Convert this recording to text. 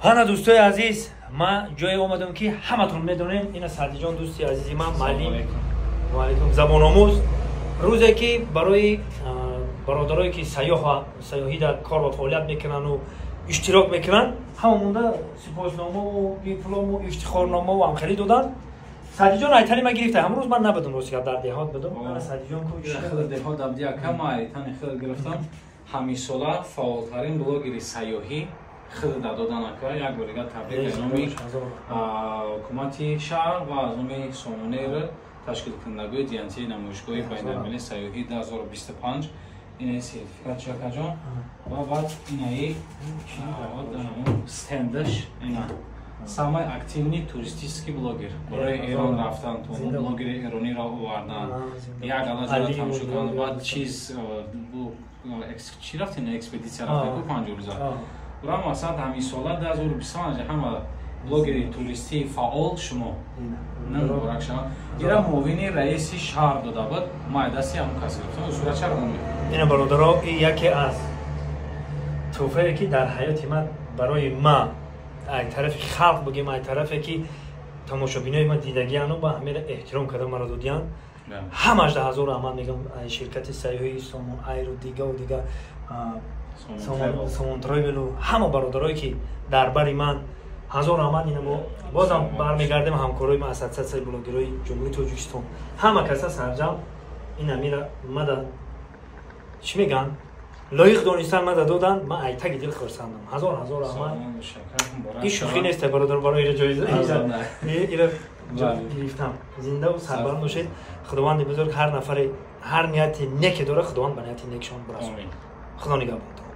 Ҳана, дӯстои азиз, ман ҷое омадам, ки ҳаматон медонем. Ина Саъдиҷон, дӯсти азизи ман, муаллим, ваалайкум, забономӯз. Рӯзе ки барои бародарое ки сайёҳӣ дар кор ва фаъолият мекунану иштирок мекунанд, ҳама монда сипосномаву диплому ифтихорномаву ҳамхелӣ доданд. Саъдиҷон айтани ма гирифта. Ҳамрӯз ман набудам, рости гап, дар деҳот будам. Ана Саъдиҷон. Деҳот абдиака, ма айтани хел гирифтам. Ҳамисола фаъолтарин блогери сайёҳӣ хел додан, ака. Як бор дигар табрик аз номи ҳукумати шаҳр ва аз номи Сомонэйр, ташкилкунандагои DNT, намоишгоҳи байналмилалии сайёҳӣ 2025. Инаи сертификат, шакаҷон, ва баъд инаи стендаш, ина самый активный туристический блогер. Барои Эрон рафтан, блогери эрониро овардан, як ала ҷоя тамошо кардан, баъд чиз чи рафтем, экспедитсия рафтем ку 5 рӯза. Ура масалан ҳамин сола 2025 ҳама блогери туристии фаъол шумо, муборак шавад. Ира муовини раиси шаҳр дода буд, майдасти ҳамон кас гирифтам, суратчаро. Ина, бародаро, и яке аз тӯҳфае, ки дар ҳаёти ман барои ма ай тарафи халқ бигем, ай тарафе ки тамошобинои ма дидагиану ба ҳамера эҳтиром карда маро додиян. Ҳамаш да ҳазору амал мегам ширкати сайёҳии Сомон Айру, дигаву дига, Сомон Тревелу, ҳама бародарое ки дар бари ман, ҳазор раҳмат. Ина мо бозам бармегардем, ҳамкорои ма, Ассотсиатсияи блогерои Ҷумҳурии Тоҷикистон, ҳама каса сарҷам ин амира мада чӣ меган, лоиқ донистан мада додан. Ман айтаги дил хурсандам. Ҳазор ҳазор раҳмат. Ин шӯхӣ нест, бародар, барои ира ҷоиза ира гирифтам. Зиндаву сарбаланд бошед. Худованди бузург ҳар нафаре ҳар нияти неке дорад, Худованд ба нияти некшон бирасонад. Худо нигаҳбонтон.